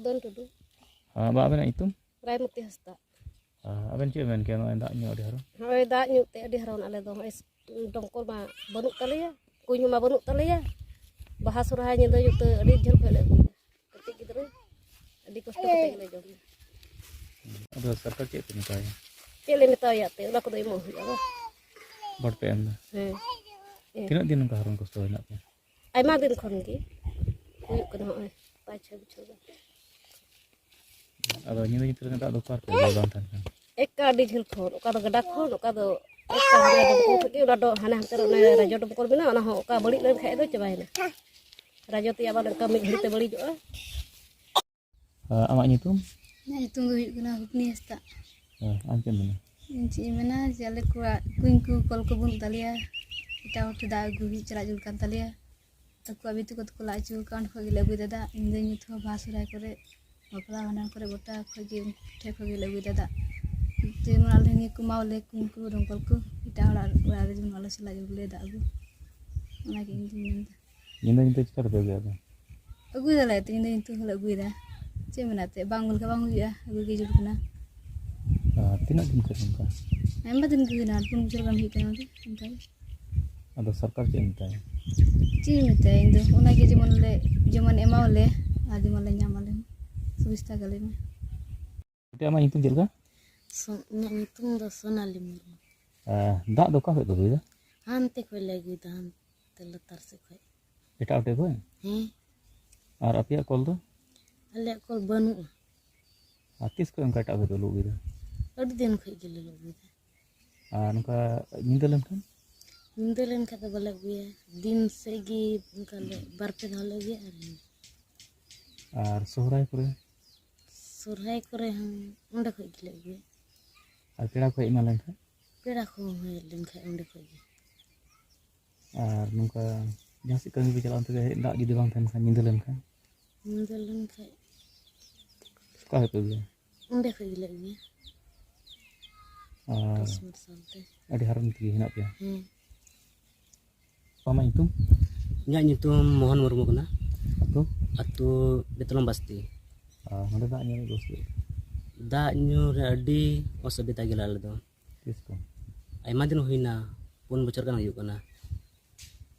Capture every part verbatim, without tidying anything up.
ᱫᱚᱱ ᱴᱩᱰᱩ᱾ ᱟᱨ ᱵᱟ, ᱟᱵᱮᱱᱟᱜ ᱧᱩᱛᱩᱢ? ᱨᱟᱭᱢᱚᱛᱤ ᱦᱟᱸᱥᱫᱟ᱾ ᱟᱨ ᱟᱵᱮᱱ ᱪᱮᱫ ᱵᱮᱱ ᱢᱮᱱ ᱠᱮᱭᱟ ᱱᱚᱜᱼᱚᱭ ᱫᱟᱜ ᱧᱩ ᱟᱹᱰᱤ ᱦᱟᱨᱚᱱ? ᱱᱚᱜᱼᱚᱭ ᱫᱟᱜ ᱧᱩ ᱛᱮ ᱟᱹᱰᱤ ᱦᱟᱨᱚᱱ᱾ ᱟᱞᱮ ᱫᱚ ᱱᱚᱜᱼᱚᱭ ᱰᱚᱢᱠᱚᱞ ᱢᱟ ᱵᱟᱹᱱᱩᱜ ᱛᱟᱞᱮᱭᱟ, ᱠᱩᱧ ᱦᱚᱸ ᱢᱟ ᱵᱟᱹᱱᱩᱜ ᱛᱟᱞᱮᱭᱟ᱾ ᱵᱟᱦᱟ ᱥᱚᱨᱦᱟᱭ ᱧᱤᱫᱟᱹ ᱧᱩᱛᱟᱹ ᱟᱹᱰᱤ ᱡᱷᱟᱹᱞ ᱠᱷᱚᱱ ᱞᱮ ᱟᱹᱜᱩᱭᱟ᱾ ᱠᱟᱹᱴᱤᱡ ᱜᱤᱫᱽᱨᱟᱹ ᱟᱹᱰᱤ ᱠᱚᱥᱴᱚ ᱠᱟᱛᱮ ᱜᱮᱞᱮ ᱡᱚᱢᱟ᱾ ᱟᱫᱚ ᱥᱚᱨᱠᱟᱨ ᱪᱮᱫ ᱯᱮ ᱢᱮᱛᱟᱭᱟ? ᱪᱮᱫ ᱞᱮ ᱢᱮᱛᱟᱭᱟ ᱮᱱᱛᱮᱫ, ᱚᱱᱟ ᱠᱚᱫᱚ ᱮᱢᱚᱜ ᱦᱩᱭᱩᱜᱼᱟ ᱵᱟᱝ? ᱵᱷᱳᱴ ᱯᱮ ᱮᱢ ᱮᱫᱟ? ᱦᱮᱸ᱾ ᱦᱮᱸ᱾ ᱛᱤᱱᱟᱹᱜ ᱫᱤᱱ ᱱᱚᱝᱠᱟ ᱦᱟᱨᱚᱱ ᱠᱚᱥᱴᱚ ᱦᱮᱱᱟᱜ ᱯᱮᱭᱟ? ᱟᱭᱢᱟ ᱫᱤᱱ ᱠᱷᱚᱱ ᱜᱮ ᱦᱩᱭᱩᱜ ᱠᱟᱱᱟ, ᱱᱚᱜᱼᱚᱭ ᱯᱟᱸᱪ ᱪᱷᱚᱭ ᱵᱚᱪᱷᱚᱨ ᱜᱟᱱ᱾ ᱟᱫᱚ ᱧᱤᱫᱟᱹ ᱧᱩᱛᱟᱹ ᱞᱮᱠᱷᱟᱱ ᱫᱟᱜ ᱫᱚ ᱚᱠᱟ ᱨᱮᱯᱮ ᱟᱹᱜᱩᱭᱟ ᱵᱟᱝ ᱛᱟᱦᱮᱱ ᱠᱷᱟᱱ? ᱮᱠᱟ ᱟᱹᱰᱤ ᱡᱷᱟᱹᱞ ᱠᱷᱚᱱ, ᱚᱠᱟ ᱫᱚ ᱜᱟᱰᱟ ᱠᱷᱚᱱ, ᱚᱠᱟ ᱫᱚ ᱮᱠᱟ ᱦᱟᱱᱟ ᱰᱚᱢᱠᱚᱞ ᱠᱷᱚᱱ ᱜᱮ, ᱚᱱᱟ ᱫᱚ ᱦᱟᱱᱮ ᱦᱟᱱᱛᱮ ᱨᱮ ᱚᱱᱮ ᱨᱟᱡᱚ ᱰᱚᱢᱠᱚᱞ ᱢᱮᱱᱟᱜᱼᱟ, ᱚᱱᱟ ᱦᱚᱸ ᱚᱠᱟ ᱵᱟᱹᱲᱤᱡ ᱞᱮᱱᱠᱷᱟᱱ ᱫᱚ ᱪᱟᱵᱟᱭᱮᱱᱟ᱾ ᱨᱟᱡᱚ ᱛᱮᱭᱟᱜ ᱟᱵᱟᱨ ᱚᱱᱠᱟ ᱢᱤᱫ ᱜᱷᱟᱹᱲᱤ ᱛᱮ ᱵᱟᱹᱲᱤᱡᱚᱜᱼᱟ᱾ ᱟᱢᱟᱜ ᱧᱩᱛᱩᱢ? ᱤᱧᱟᱹᱜ ᱧᱩᱛᱩᱢ ᱫᱚ ᱦᱩᱭᱩᱜ ᱠᱟᱱᱟ ᱦᱩᱯᱱᱤ ᱦᱟᱸᱥᱫᱟ᱾ ᱦᱮᱸ, ᱟᱢ ᱪᱮᱫ ᱮᱢ ᱢᱮᱱᱟ? ᱤᱧ ᱪᱮᱫ ᱤᱧ ᱢᱮᱱᱟ ᱡᱮ ᱟᱞᱮ ᱠᱚᱣᱟᱜ ᱠᱩᱧ ᱠᱚ ᱠᱚᱞ ᱠᱚ ᱵᱟᱹᱱᱩᱜ ᱛᱟᱞᱮᱭᱟ, ᱮᱴᱟᱜ ᱦᱚᱲ ᱴᱷᱮᱱ ᱫᱟᱜ ᱟᱹᱜᱩ ᱦᱩᱭᱩᱜ ᱪᱟᱞᱟᱜ ᱡᱟᱹᱨᱩᱲ ᱠᱟᱱ ᱛᱟᱞᱮᱭᱟ᱾ ᱟᱠᱚᱣᱟᱜ ᱵᱤᱛᱩ ᱠᱚᱛᱮ ᱠᱚ ᱞᱟ ᱦᱚᱪᱚ ᱟᱠᱟᱫ, ᱚᱸᱰᱮ ᱠᱷᱚᱱ ᱜᱮᱞᱮ ᱟᱹᱜᱩᱭᱮᱫᱟ ᱫᱟᱜ᱾ ᱧᱤᱫᱟᱹ ᱧᱩᱛ ᱦᱚᱸ ᱵᱟᱦᱟ ᱥᱚᱦᱨᱟᱭ ᱠᱚᱨᱮ, ᱵᱟᱯᱞᱟ ᱵᱷᱟᱸᱰᱟᱱ ᱠᱚᱨᱮ ᱜᱚᱴᱟ ᱠᱷᱚᱱ ᱜᱮ ᱩᱱᱠᱩ ᱴᱷᱮᱱ ᱠᱷᱚᱱ ᱜᱮᱞᱮ ᱟᱹᱜᱩᱭᱮᱫᱟ ᱫᱟᱜ᱾ ᱡᱮᱢᱚᱱ ᱟᱞᱮ ᱱᱤᱭᱟᱹ ᱠᱚ ᱮᱢᱟᱣᱟᱞᱮ ᱠᱩᱧ ᱠᱚ ᱫᱚᱢᱠᱚᱞ ᱠᱚ, ᱮᱴᱟᱜ ᱦᱚᱲᱟᱜ ᱚᱲᱟᱜ ᱨᱮ ᱡᱮᱢᱚᱱ ᱟᱞᱚ ᱪᱟᱞᱟᱜ ᱡᱟᱹᱨᱩᱲ ᱞᱮ ᱫᱟᱜ ᱟᱹᱜᱩ, ᱚᱱᱟᱜᱮ ᱤᱧ ᱫᱩᱧ ᱢᱮᱱᱫᱟ᱾ ᱧᱤᱫᱟᱹ ᱧᱤᱫᱟᱹ ᱪᱤᱠᱟ ᱛᱮᱯᱮ ᱟᱹᱜᱩᱭᱟ ᱟᱫᱚ? ᱟᱹᱜᱩᱭ ᱫᱟᱞᱮ ᱛᱚ, ᱧᱤᱫᱟᱹ ᱧᱩᱛᱟᱹ ᱦᱚᱸᱞᱮ ᱟᱹᱜᱩᱭᱮᱫᱟ᱾ ᱪᱮᱫ ᱢᱮᱱᱟᱜ ᱛᱮ? ᱵᱟᱝ ᱟᱹᱜᱩ ᱞᱮᱠᱷᱟᱱ ᱵᱟᱝ ᱦᱩᱭᱩᱜᱼᱟ, ᱟᱹᱜᱩ ᱜᱮ ᱡᱟᱹᱨᱩᱲ ᱠᱟᱱᱟ᱾ ᱟᱨ ᱛᱤᱱᱟᱹᱜ ᱫᱤᱱ ᱠᱷᱚᱱ ᱱᱚᱝᱠᱟ? ᱟᱭᱢᱟ ᱫᱤᱱ ᱜᱮ ᱦᱩᱭᱱᱟ, ᱯᱩᱱ ᱵᱚᱪᱷᱚᱨ ᱜᱟᱱ ᱦᱩᱭᱩᱜ ᱠᱟᱱᱟ ᱚᱱᱠᱟ ᱜᱮ᱾ ᱟᱫᱚ ᱥᱚᱨᱠᱟᱨ ᱪᱮᱫ ᱮ ᱢᱮᱛᱟᱭᱟ? ᱪᱮᱫ ᱮ ᱢᱮᱛᱟᱭᱟ? ᱤᱧ ᱫᱚ ᱚᱱᱟᱜᱮ ᱡᱮᱢᱚᱱ ᱞᱮ, ᱡᱮᱢᱚᱱ ᱮᱢᱟᱣᱟᱞᱮ ᱟᱨ ᱡᱮᱢᱚᱱ ᱞᱮ ᱧᱟᱢ ᱟᱞᱮ ᱦᱚᱸ, ᱥᱩᱵᱤᱥᱛᱟ ᱠᱟᱞᱮ ᱢᱮ᱾ ᱟᱢᱟᱜ ᱧᱩᱛᱩᱢ ᱪᱮᱫ ᱞᱮᱠᱟ? ᱥᱚ-, ᱤᱧᱟᱹᱜ ᱧᱩᱛᱩᱢ ᱫᱚ ᱥᱳᱱᱟᱞᱤ ᱢᱩᱨᱢᱩ᱾ ᱟᱨ ᱫᱟᱜ ᱫᱚ ᱚᱠᱟ ᱠᱷᱚᱱ ᱯᱮ ᱟᱹᱜᱩᱭᱮᱫᱟ? ᱦᱟᱱᱛᱮ ᱠᱷᱚᱱ ᱞᱮ ᱟᱹᱜᱩᱭᱮᱫᱟ, ᱦᱟᱱᱛᱮ ᱞᱟᱛᱟᱨ ᱥᱮᱫ ᱠᱷᱚᱱ᱾ ᱮᱴᱟᱜ ᱦᱚᱲ ᱴᱷᱮᱱ ᱠᱷᱚᱱ? ᱦᱮᱸ᱾ ᱟᱨ ᱟᱯᱮᱭᱟᱜ ᱠᱚᱞ ᱫᱚ? ᱟᱞᱮᱭᱟᱜ ᱠᱚᱞ ᱵᱟᱹᱱᱩᱜᱼᱟ᱾ ᱟᱨ ᱛᱤᱥ ᱠᱷᱚᱱ ᱚᱱᱠᱟ ᱮᱴᱟᱜ ᱦᱚᱲ ᱯᱮ ᱞᱩ ᱟᱹᱜᱩᱭᱮᱫᱟ? ᱟᱹᱰᱤ ᱫᱤᱱ ᱠᱷᱚᱱ ᱜᱮᱞᱮ ᱞᱩ ᱟᱹᱜᱩᱭᱮᱫᱟ᱾ ᱟᱨ ᱱᱚᱝᱠᱟ ᱧᱤᱫᱟᱹ ᱞᱮᱱᱠᱷᱟᱱ? ᱧᱤᱫᱟᱹ ᱞᱮᱱᱠᱷᱟᱱ ᱫᱚ ᱵᱟᱞᱮ ᱟᱹᱜᱩᱭᱟ, ᱫᱤᱱ ᱥᱮᱫ ᱜᱮ ᱚᱱᱠᱟ ᱞᱮ ᱵᱟᱨ ᱯᱮ ᱫᱷᱟᱣ ᱞᱮ ᱟᱹᱜᱩᱭᱟ ᱟᱨ ᱧᱤᱫᱟᱹ᱾ ᱟᱨ ᱥᱚᱦᱨᱟᱭ ᱠᱚᱨᱮ? ᱥᱚᱦᱨᱟᱭ ᱠᱚᱨᱮ ᱦᱚᱸ ᱚᱸᱰᱮ ᱠᱷᱚᱱ ᱜᱮᱞᱮ ᱟᱹᱜᱩᱭᱟ᱾ ᱟᱨ ᱯᱮᱲᱟ ᱠᱚ ᱦᱮᱡ ᱮᱢᱟᱱ ᱞᱮᱱᱠᱷᱟᱱ? ᱯᱮᱲᱟ ᱠᱚᱦᱚᱸ ᱦᱮᱡ ᱞᱮᱱᱠᱷᱟᱱ ᱚᱸᱰᱮ ᱠᱷᱚᱱ ᱜᱮ᱾ ᱟᱨ ᱱᱚᱝᱠᱟ ᱡᱟᱦᱟᱸ ᱥᱮᱫ ᱠᱟᱹᱢᱤ ᱯᱮ ᱪᱟᱞᱟᱜᱼᱟ, ᱚᱱᱛᱮ ᱯᱮ ᱦᱮᱡ, ᱫᱟᱜ ᱡᱩᱫᱤ ᱵᱟᱝ ᱛᱟᱦᱮᱱ ᱠᱷᱟᱱ, ᱧᱤᱫᱟᱹ ᱞᱮᱱᱠᱷᱟᱱ? ᱧᱤᱫᱟᱹ ᱞᱮᱱᱠᱷᱟᱱ ᱚᱠᱟ ᱨᱮᱯᱮ ᱟᱹᱜᱩᱭᱟ? ᱚᱸᱰᱮ ᱠᱷᱚᱱ ᱜᱮᱞᱮ ᱟᱹᱜᱩᱭᱟ᱾ ᱟᱨ ᱴᱚᱨᱪ ᱢᱟᱨᱥᱟᱞ ᱛᱮ᱾ ᱟᱹᱰᱤ ᱦᱟᱨᱚᱱ ᱛᱮᱜᱮ ᱦᱮᱱᱟᱜ ᱯᱮᱭᱟ? ᱦᱮᱸ᱾ ᱟᱢᱟᱜ ᱧᱩᱛᱩᱢ? ᱤᱧᱟᱹᱜ ᱧᱩᱛᱩᱢ ᱢᱳᱦᱚᱱ ᱢᱩᱨᱢᱩ ᱠᱟᱱᱟ᱾ ᱟᱹᱛᱩ? ᱟᱹᱛᱩ ᱵᱮᱛᱞᱚᱢ ᱵᱟᱥᱛᱤ᱾ ᱟᱨ ᱱᱚᱸᱰᱮ ᱫᱟᱜ ᱧᱩ ᱨᱮ ᱚᱥᱩᱵᱤᱫᱷᱟ? ᱫᱟᱜ ᱧᱩ ᱨᱮ ᱟᱹᱰᱤ ᱚᱥᱩᱵᱤᱫᱷᱟ ᱜᱮᱭᱟ ᱟᱞᱮ ᱫᱚ᱾ ᱛᱤᱥ ᱠᱷᱚᱱ? ᱟᱭᱢᱟ ᱫᱤᱱ ᱦᱩᱭᱱᱟ, ᱯᱩᱱ ᱵᱚᱪᱷᱚᱨ ᱜᱟᱱ ᱦᱩᱭᱩᱜ ᱠᱟᱱᱟ᱾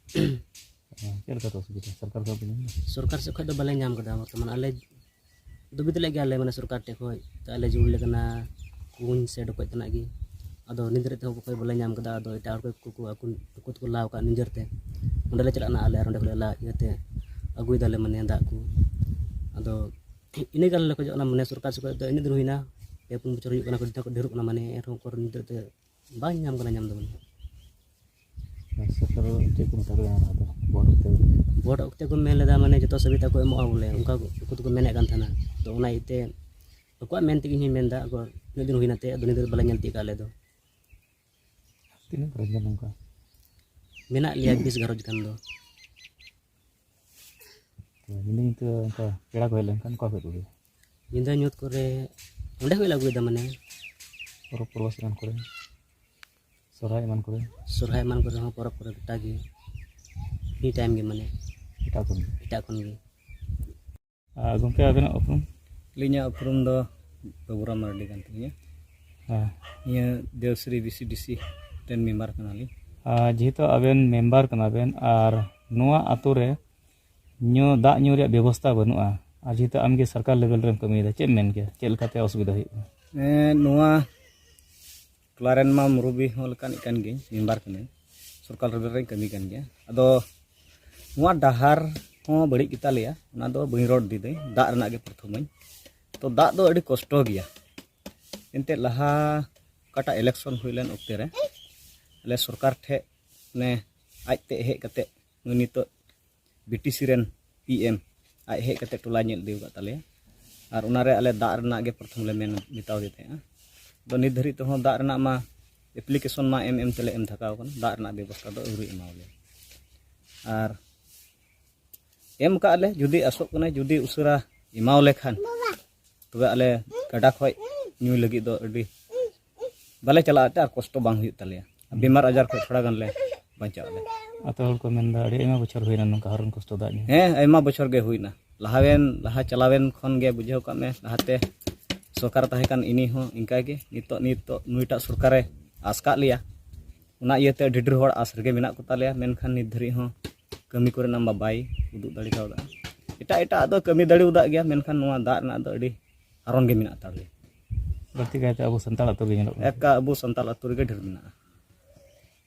ᱪᱮᱫ ᱞᱮᱠᱟᱛᱮ ᱚᱥᱩᱵᱤᱫᱷᱟ? ᱥᱚᱨᱠᱟᱨ ᱠᱷᱚᱱ ᱯᱮ ᱧᱟᱢ ᱮᱫᱟ? ᱥᱚᱨᱠᱟᱨ ᱥᱮᱫ ᱠᱷᱚᱱ ᱫᱚ ᱵᱟᱞᱮ ᱧᱟᱢ ᱠᱟᱫᱟ ᱵᱚᱨᱛᱚᱢᱟᱱ᱾ ᱟᱞᱮ ᱫᱩᱵᱤᱫᱷ ᱞᱮᱫ ᱜᱮᱭᱟᱞᱮ, ᱢᱟᱱᱮ ᱥᱚᱨᱠᱟᱨ ᱴᱷᱮᱱ ᱠᱷᱚᱱ᱾ ᱛᱚ ᱟᱞᱮ ᱡᱩᱲ ᱞᱮ ᱠᱟᱱᱟ ᱠᱩᱧ ᱥᱮ ᱰᱚᱠᱚᱡ ᱛᱮᱱᱟᱜ ᱜᱮ᱾ ᱟᱫᱚ ᱱᱤᱛ ᱫᱷᱟᱹᱨᱤᱡ ᱛᱮᱦᱚᱸ ᱚᱠᱚᱭ ᱵᱟᱞᱮ ᱧᱟᱢ ᱠᱟᱫᱟ᱾ ᱟᱫᱚ ᱮᱴᱟᱜ ᱦᱚᱲ ᱠᱚ ᱠᱚ ᱟᱠᱚ ᱟᱠᱚ ᱛᱮᱠᱚ ᱞᱟᱣ ᱟᱠᱟᱫ ᱱᱤᱡᱮᱨ ᱛᱮ᱾ ᱚᱸᱰᱮ ᱞᱮ ᱪᱟᱞᱟᱜ ᱠᱟᱱᱟ ᱟᱞᱮ, ᱟᱨ ᱚᱸᱰᱮ ᱠᱷᱚᱱ ᱞᱮ ᱞᱟ ᱤᱭᱟᱹᱛᱮ ᱟᱹᱜᱩᱭ ᱫᱟᱞᱮ, ᱢᱟᱱᱮ ᱫᱟᱜ ᱠᱚ᱾ ᱟᱫᱚ ᱤᱱᱟᱹ ᱜᱮ ᱟᱞᱮ ᱞᱮ ᱠᱷᱚᱡᱚᱜ ᱠᱟᱱᱟ, ᱢᱟᱱᱮ ᱥᱚᱨᱠᱟᱨ ᱥᱮᱫ ᱠᱷᱚᱱ ᱫᱚ ᱤᱱᱟᱹᱜ ᱫᱤᱱ ᱦᱩᱭᱱᱟ, ᱯᱮ ᱯᱩᱱ ᱵᱚᱪᱷᱚᱨ ᱦᱩᱭᱩᱜ ᱠᱟᱱᱟ, ᱠᱚ ᱰᱷᱮᱨᱚᱜ ᱠᱟᱱᱟ, ᱢᱟᱱᱮ ᱮᱱᱨᱮᱦᱚᱸ ᱩᱠᱩᱨ ᱱᱤᱛ ᱫᱷᱟᱹᱨᱤᱡ ᱛᱮ ᱵᱟᱝ ᱧᱟᱢ ᱠᱟᱱᱟ, ᱧᱟᱢ ᱫᱚ ᱵᱟᱹᱱᱩᱜᱼᱟ᱾ ᱥᱚᱨᱠᱟᱨ ᱪᱮᱫ ᱠᱚ ᱢᱮᱛᱟ ᱯᱮ ᱠᱟᱱᱟ ᱟᱫᱚ ᱵᱷᱳᱴ ᱚᱠᱛᱮ ᱨᱮ? ᱵᱷᱳᱴ ᱚᱠᱛᱮ ᱠᱚ ᱢᱮᱱ ᱞᱮᱫᱟ, ᱢᱟᱱᱮ ᱡᱚᱛᱚ ᱥᱩᱵᱤᱫᱷᱟ ᱠᱚ ᱮᱢᱚᱜᱼᱟ ᱵᱚᱞᱮ, ᱚᱱᱠᱟ ᱩᱱᱠᱩ ᱫᱚᱠᱚ ᱢᱮᱱᱮᱫ ᱠᱟᱱ ᱛᱟᱦᱮᱱᱟ᱾ ᱟᱫᱚ ᱚᱱᱟ ᱤᱭᱟᱹᱛᱮ ᱟᱠᱚᱣᱟᱜ ᱢᱮᱱ ᱛᱮᱜᱮ ᱤᱧ ᱦᱚᱧ ᱢᱮᱱᱫᱟ, ᱟᱠᱚ ᱩᱱᱟᱹᱜ ᱫᱤᱱ ᱦᱩᱭᱱᱟ ᱛᱮ, ᱟᱫᱚ ᱱᱤᱛ ᱫᱷᱟᱹᱨᱤᱡ ᱵᱟᱞᱮ ᱧᱮᱞ ᱛᱤᱭᱳᱜ ᱠᱟᱜᱼᱟ ᱟᱞᱮ ᱫᱚ᱾ ᱛᱤᱱᱟᱹᱜ ᱜᱷᱟᱨᱚᱸᱡᱽ ᱜᱟᱱ ᱱᱚᱝᱠᱟ? ᱢᱮᱱᱟᱜ ᱞᱮᱭᱟ ᱵᱤᱥ ᱜᱷᱟᱨᱚᱸᱡᱽ ᱜᱟᱱ ᱫᱚ᱾ ᱛᱚ, ᱧᱤᱫᱟᱹ ᱧᱩᱛᱟᱹ ᱚᱱᱠᱟ ᱯᱮᱲᱟ ᱠᱚ ᱦᱮᱡ ᱞᱮᱱᱠᱷᱟᱱ ᱚᱠᱟ ᱠᱷᱚᱡ ᱠᱚ ᱟᱹᱜᱩᱭᱟ? ᱧᱤᱫᱟᱹ ᱧᱩᱛ ᱠᱚᱨᱮ ᱚᱸᱰᱮ ᱠᱷᱚᱡ ᱞᱮ ᱟᱹᱜᱩᱭᱮᱫᱟ, ᱢᱟᱱᱮ᱾ ᱯᱚᱨᱚᱵᱽ ᱯᱚᱨᱵᱟᱥ ᱮᱢᱟᱱ ᱠᱚᱨᱮ, ᱥᱚᱦᱨᱟᱭ ᱮᱢᱟᱱ ᱠᱚᱨᱮ? ᱥᱚᱦᱨᱟᱭ ᱮᱢᱟᱱ ᱠᱚᱨᱮ ᱦᱚᱸ, ᱯᱚᱨᱚᱵᱽ ᱠᱚᱨᱮ ᱜᱚᱴᱟ ᱜᱮ, ᱮᱱᱤ ᱴᱟᱭᱤᱢ ᱜᱮ, ᱢᱟᱱᱮ᱾ ᱮᱴᱟᱜ ᱠᱷᱚᱱ? ᱮᱴᱟᱜ ᱠᱷᱚᱱ ᱜᱮ᱾ ᱟᱨ ᱜᱚᱢᱠᱮ, ᱟᱵᱮᱱᱟᱜ ᱩᱯᱨᱩᱢ? ᱟᱹᱞᱤᱧᱟᱜ ᱩᱯᱨᱩᱢ ᱫᱚ ᱵᱟᱹᱵᱩᱨᱟᱢ ᱢᱟᱨᱰᱤ ᱠᱟᱱ ᱛᱟᱹᱞᱤᱧᱟ᱾ ᱦᱮᱸ᱾ ᱱᱤᱭᱟᱹ ᱫᱮᱣᱥᱨᱤ ᱵᱤ ᱥᱤ ᱰᱤ ᱥᱤ ᱨᱮᱱ ᱢᱮᱢᱵᱟᱨ ᱠᱟᱱᱟᱞᱤᱧ᱾ ᱟᱨ ᱡᱮᱦᱮᱛᱩ ᱟᱵᱮᱱ ᱢᱮᱢᱵᱟᱨ ᱠᱟᱱᱟ ᱵᱮᱱ ᱟᱨ ᱱᱚᱣᱟ ᱟᱛᱳ ᱨᱮ ᱧᱩ, ᱫᱟᱜ ᱧᱩ ᱨᱮᱭᱟᱜ ᱵᱮᱵᱚᱥᱛᱷᱟ ᱵᱟᱹᱱᱩᱜᱼᱟ, ᱟᱨ ᱡᱮᱦᱮᱛᱩ ᱟᱢᱜᱮ ᱥᱚᱨᱠᱟᱨ ᱞᱮᱵᱮᱞ ᱨᱮᱢ ᱠᱟᱹᱢᱤᱭᱮᱫᱟ, ᱪᱮᱫ ᱮᱢ ᱢᱮᱱ ᱠᱮᱭᱟ? ᱪᱮᱫ ᱞᱮᱠᱟᱛᱮ ᱚᱥᱩᱵᱤᱫᱷᱟ ᱦᱩᱭᱩᱜ ᱠᱟᱱᱟ? ᱦᱮᱸ, ᱱᱚᱣᱟ ᱴᱚᱞᱟ ᱨᱮᱱ ᱢᱟ ᱢᱩᱨᱩᱵᱤ ᱦᱚᱸ ᱞᱮᱠᱟᱱᱤᱡ ᱠᱟᱱ ᱜᱤᱭᱟᱹᱧ, ᱢᱮᱢᱵᱟᱨ ᱠᱟᱹᱱᱟᱹᱧ, ᱥᱚᱨᱠᱟᱨ ᱞᱮᱵᱮᱞ ᱨᱮᱧ ᱠᱟᱹᱢᱤ ᱠᱟᱱ ᱜᱮᱭᱟ᱾ ᱟᱫᱚ ᱱᱚᱣᱟ ᱰᱟᱦᱟᱨ ᱦᱚᱸ ᱵᱟᱹᱲᱤᱡ ᱜᱮᱛᱟ ᱞᱮᱭᱟ, ᱚᱱᱟ ᱫᱚ ᱵᱟᱹᱧ ᱨᱚᱲ ᱤᱫᱤᱭᱟᱹᱧ, ᱫᱟᱜ ᱨᱮᱱᱟᱜ ᱜᱮ ᱯᱨᱚᱛᱷᱚᱢᱟᱹᱧ᱾ ᱛᱚ ᱫᱟᱜ ᱫᱚ ᱟᱹᱰᱤ ᱠᱚᱥᱴᱚ ᱜᱮᱭᱟ᱾ ᱮᱱᱛᱮᱫ ᱞᱟᱦᱟ ᱚᱠᱟᱴᱟᱜ ᱤᱞᱮᱠᱥᱚᱱ ᱦᱩᱭ ᱞᱮᱱ ᱚᱠᱛᱮ ᱨᱮ ᱟᱞᱮ ᱥᱚᱨᱠᱟᱨ ᱴᱷᱮᱡ, ᱢᱟᱱᱮ, ᱟᱡ ᱛᱮ ᱦᱮᱡ ᱠᱟᱛᱮ ᱱᱩᱭ ᱱᱤᱛᱚᱜ ᱵᱤ ᱴᱤ ᱥᱤ ᱨᱮᱱ ᱯᱤ ᱮᱢ ᱟᱡ ᱦᱮᱡ ᱠᱟᱛᱮ ᱴᱚᱞᱟᱭ ᱧᱮᱞ ᱤᱫᱤ ᱟᱠᱟᱫ ᱛᱟᱞᱮᱭᱟ᱾ ᱟᱨ ᱚᱱᱟᱨᱮ ᱟᱞᱮ ᱫᱟᱜ ᱨᱮᱱᱟᱜ ᱜᱮ ᱯᱨᱚᱛᱷᱚᱢ ᱞᱮ ᱢᱮᱱ ᱢᱮᱛᱟᱣ ᱫᱮ ᱛᱟᱦᱮᱸᱜᱼᱟ᱾ ᱟᱫᱚ ᱱᱤᱛ ᱫᱷᱟᱹᱨᱤᱡ ᱛᱮᱦᱚᱸ ᱫᱟᱜ ᱨᱮᱱᱟᱜ ᱢᱟ ᱮᱯᱞᱤᱠᱮᱥᱚᱱ ᱢᱟ ᱮᱢ ᱮᱢ ᱛᱮᱞᱮ ᱮᱢ ᱛᱷᱟᱠᱟᱣ ᱟᱠᱟᱱᱟ, ᱫᱟᱜ ᱨᱮᱱᱟᱜ ᱵᱮᱵᱚᱥᱛᱷᱟ ᱫᱚ ᱟᱹᱣᱨᱤ ᱮᱢᱟᱣ ᱞᱮᱭᱟ᱾ ᱟᱨ ᱮᱢ ᱠᱟᱜ ᱞᱮ, ᱡᱩᱫᱤ ᱟᱥᱚᱜ ᱠᱟᱱᱟᱭ, ᱡᱩᱫᱤ ᱩᱥᱟᱹᱨᱟ ᱮᱢᱟᱣ ᱞᱮ ᱠᱷᱟᱱ, ᱛᱚᱵᱮ ᱟᱞᱮ ᱜᱟᱰᱟ ᱠᱷᱚᱡ ᱧᱩᱭ ᱞᱟᱹᱜᱤᱫ ᱫᱚ ᱟᱹᱰᱤ ᱵᱟᱞᱮ ᱪᱟᱞᱟᱜᱼᱟ, ᱟᱨ ᱠᱚᱥᱴᱚ ᱵᱟᱝ ᱦᱩᱭᱩᱜ ᱛᱟᱞᱮᱭᱟ᱾ ᱵᱤᱢᱟᱨ ᱟᱡᱟᱨ ᱠᱷᱚᱡ ᱛᱷᱚᱲᱟ ᱜᱟᱱ ᱞᱮ ᱵᱟᱧᱪᱟᱜ ᱟᱞᱮ᱾ ᱟᱛᱳ ᱦᱚᱲ ᱠᱚ ᱢᱮᱱᱫᱟ, ᱟᱹᱰᱤ ᱟᱭᱢᱟ ᱵᱚᱪᱷᱚᱨ ᱦᱩᱭᱱᱟ ᱱᱚᱝᱠᱟ ᱦᱟᱨᱚᱱ ᱠᱚᱥᱴᱚ ᱫᱟᱜ ᱧᱩ᱾ ᱦᱮᱸ, ᱟᱭᱢᱟ ᱵᱚᱪᱷᱚᱨ ᱜᱮ ᱦᱩᱭᱱᱟ᱾ ᱞᱟᱦᱟᱣᱮᱱ, ᱞᱟᱦᱟ ᱪᱟᱞᱟᱣᱮᱱ ᱠᱷᱚᱱ ᱜᱮ ᱵᱩᱡᱷᱟᱹᱣ ᱠᱟᱜ ᱢᱮ, ᱞᱟᱦᱟᱛᱮ ᱥᱚᱨᱠᱟᱨ ᱛᱟᱦᱮᱸ ᱠᱟᱱ, ᱤᱱᱤ ᱦᱚᱸ ᱤᱱᱠᱟᱹ ᱜᱮ᱾ ᱱᱤᱛᱚᱜ, ᱱᱤᱛᱚᱜ ᱱᱩᱭᱴᱟᱜ ᱥᱚᱨᱠᱟᱨᱮ ᱟᱥ ᱠᱟᱜ ᱞᱮᱭᱟ, ᱚᱱᱟ ᱤᱭᱟᱹᱛᱮ ᱟᱹᱰᱤ ᱰᱷᱮᱨ ᱦᱚᱲ ᱟᱥ ᱨᱮᱜᱮ ᱢᱮᱱᱟᱜ ᱠᱚᱛᱟ ᱞᱮᱭᱟ, ᱢᱮᱱᱠᱷᱟᱱ ᱱᱤᱛ ᱫᱷᱟᱹᱨᱤᱡ ᱦᱚᱸ ᱠᱟᱹᱢᱤ ᱠᱚᱨᱮᱱᱟᱜ ᱢᱟ ᱵᱟᱭ ᱩᱫᱩᱜ ᱫᱟᱲᱮ ᱠᱟᱣᱫᱟ᱾ ᱮᱴᱟᱜ ᱮᱴᱟᱜ ᱫᱚ ᱠᱟᱹᱢᱤ ᱫᱟᱲᱮ ᱩᱫᱟᱜ ᱜᱮᱭᱟ, ᱢᱮᱱᱠᱷᱟᱱ ᱱᱚᱣᱟ ᱫᱟᱜ ᱨᱮᱱᱟᱜ ᱫᱚ ᱟᱹᱰᱤ ᱦᱟᱨᱚᱱ ᱜᱮ ᱢᱮᱱᱟᱜ ᱛᱟᱞᱮᱭᱟ᱾ ᱵᱟᱹᱲᱛᱤ ᱠᱟᱭᱛᱮ ᱟᱵᱚ ᱥᱟᱱᱛᱟᱲ ᱟᱹᱛᱩ ᱜᱮ ᱧᱮᱞᱚᱜ ᱠᱟᱱᱟ᱾ ᱮᱠᱟ ᱟᱵᱚ ᱥᱟᱱᱛᱟᱲ ᱟᱹᱛᱩ ᱨᱮᱜᱮ ᱰᱷᱮᱨ ᱢᱮᱱᱟᱜᱼᱟ᱾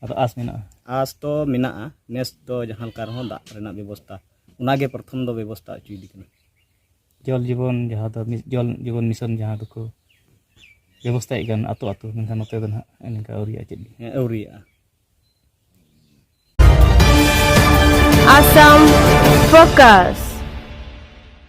ᱟᱫᱚ ᱟᱥ ᱢᱮᱱᱟᱜᱼᱟ? ᱟᱥ ᱫᱚ ᱢᱮᱱᱟᱜᱼᱟ, ᱱᱮᱥ ᱫᱚ ᱡᱟᱦᱟᱸ ᱞᱮᱠᱟ ᱨᱮᱦᱚᱸ ᱫᱟᱜ ᱨᱮᱱᱟᱜ ᱵᱮᱵᱚᱥᱛᱟ, ᱚᱱᱟᱜᱮ ᱯᱨᱚᱛᱷᱚᱢ ᱫᱚ ᱵᱮᱵᱚᱥᱛᱟ ᱦᱚᱪᱚᱭᱮᱫᱮ ᱠᱟᱱᱟ᱾ ᱡᱚᱞ ᱡᱤᱵᱚᱱ, ᱡᱟᱦᱟᱸ ᱫᱚ ᱢᱤ-, ᱡᱚᱞ ᱡᱤᱵᱚᱱ ᱢᱤᱥᱚᱱ ᱡᱟᱦᱟᱸ ᱫᱚᱠᱚ ᱵᱮᱵᱚᱥᱛᱟᱭᱮᱫ ᱠᱟᱱ ᱟᱛᱳ ᱟᱛᱳ, ᱢᱮᱱᱠᱷᱟᱱ ᱱᱚᱛᱮ ᱫᱚ ᱱᱟᱦᱟᱜ ᱱᱤᱝᱠᱟ ᱟᱹᱣᱨᱤᱭᱟᱜᱼᱟ ᱪᱮᱫ ᱜᱮ᱾ ᱦᱮᱸ, ᱟᱹᱣᱨᱤᱭᱟᱜᱼᱟ᱾ Assam Focus.